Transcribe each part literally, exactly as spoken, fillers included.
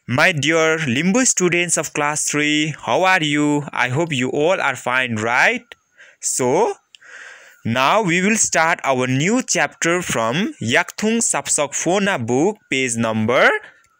My dear Limbu students of class three, how are you? I hope you all are fine, right? So, now we will start our new chapter from Yakthung Sapsok Phona book, page number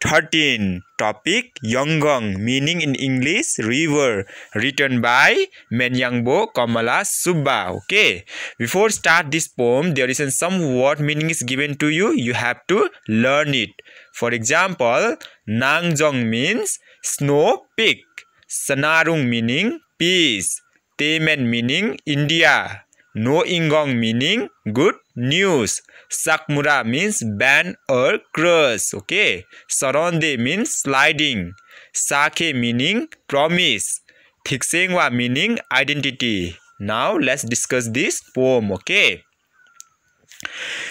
thirteen. Topic, Yonggong, meaning in English, river, written by Menyangbo Kamala Subba. Okay, before start this poem, there is an some word meaning is given to you. You have to learn it. For example, Nangjong means snow peak. Sanarung meaning peace. Temen meaning India. No Inggong meaning good news. Sakmura means bend or crush. Okay. Soronde means sliding. Sakhe meaning promise. Thiksengwa meaning identity. Now let's discuss this poem. Okay.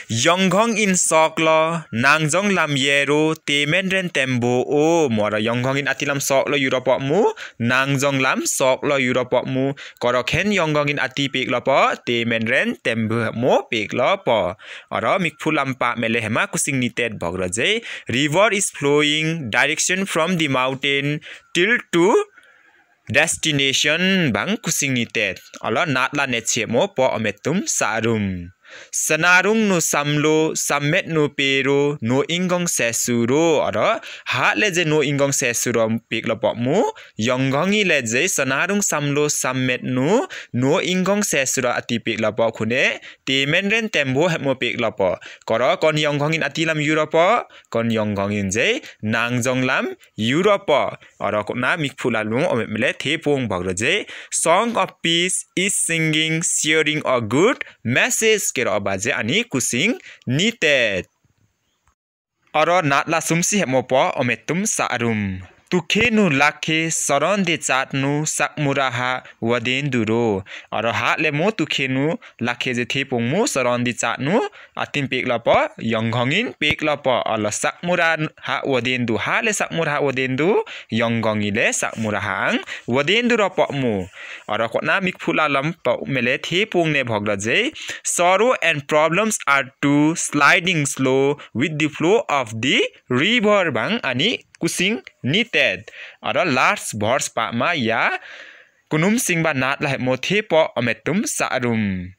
Yonggong in soklo, Nangjong lam yero, temen ren tembo o. Mora Yonggong in ati lam soklo yuro po mu, Nangjong lam soklo yuro po mu. Korokhen Yonggong in ati peklo po, temen ren tembo mo peklo po. Oro mikphu lam pa mele hema kusing nitet bogro je. River is flowing, direction from the mountain, till to destination bang kusing nitet. Olo natla netsemo po ometum sarum. Sanarung nu samlo, sammet nu pero, no Inggong sesuro. Oro, hatle je no Inggong sesuro peklo po mu, Yonggong i le je, Sanarung samlo, sammet nu, no Inggong sesuro ati peklo po khune, temen ren tembo hemo peklo po. Koro kon Yonggong in ati lam yuro po, kon Yonggong in je, Nangjong lam yuro po. Oro kona mikphu lalung omet mele thepung bogro je. Song of peace is singing, sharing a good message kero oba je ani kusing nitet. Oro natla sumsi hemo po ometum sarum. Tukhe nu lakhe soronde chat nu sakmura ha waden duro. Oro hatle mo tukhe nu lakhe je thepung mu soronde chat nu atin peklo po, Yonggong in peklo po, olo sakmura ha waden du, hatle sakmura ha waden du, Yonggong i le sakmura ha ang waden duro po mu. Oro kona mikphu lalam po mele thepung ne bogro je. Sorrow and problems are two sliding slow with the flow of the river bang ani kusing nitet. Oro last verse pa ma ya kunum singba natla hemo thepo ometum sarum.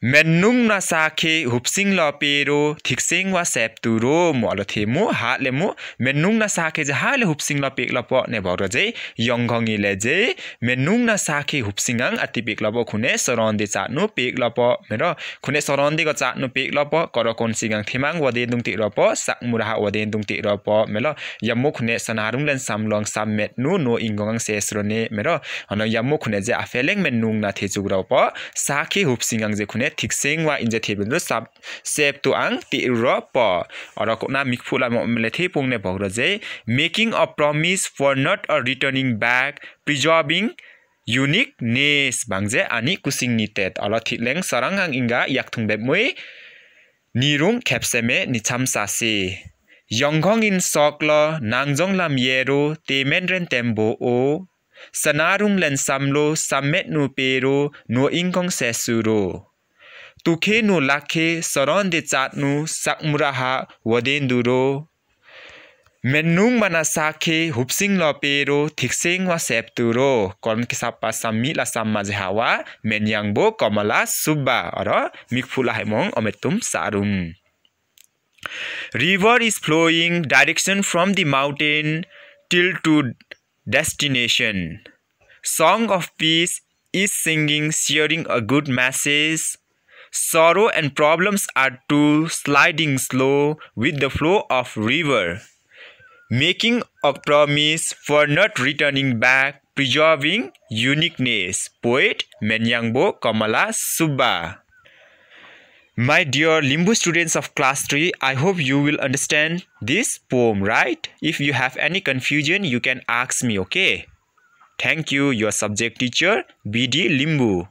Mennung na sakhe hupsing lo pero thikseng wa sep turo mo olo themu hatle mu mennung na sakhe je hatle hupsing lo peklo po ne bogro je Yonggong i le je mennung na sakhe hupsing ang ati peklo po khune soronde chat nu peklo po mero khune soronde go chat nu peklo po koro kon sing ang themang waden dung tiro po sakmura ha waden dung tiro po melo yamu khune Sanarung len samlong sammet nu no Inggong ang sesuro ne mero Ano yamu khune je afeleng mennung na thechugro po sakhe hupsing ang je khune thikseng wa inje thebel do sap sep tu ang tiro po. Oro kona mikphu lamo mele thepung ne bogro je making a promise for not a returning back, preserving uniqueness bang je ani kusing nitet. Olo thikleng sarang ang ingga yakthung beb mui nirung khepseme nicham sase. Yonggong in soklo Nangjong lam yero temen ren tembo o. Sanarung len samlo sammet nu pero no Inggong sesuro. Tukhe nu lakhe soronde chat nu sakmura ha waden duro. Mennung mana sakhe hupsing lo pero thikseng wa sep turo. Kon kisapa sammi la samma je hawa menyang bo Kamala Subba. Oro mikphu la haimong ometum sarum. River is flowing direction from the mountain till to destination. Song of peace is singing, sharing a good message. Sorrow and problems are two sliding slow with the flow of river. Making a promise for not returning back, preserving uniqueness. Poet Menyangbo Kamala Subba. My dear Limbu students of class three, I hope you will understand this poem, right? If you have any confusion, you can ask me, okay? Thank you, your subject teacher, B D Limbu.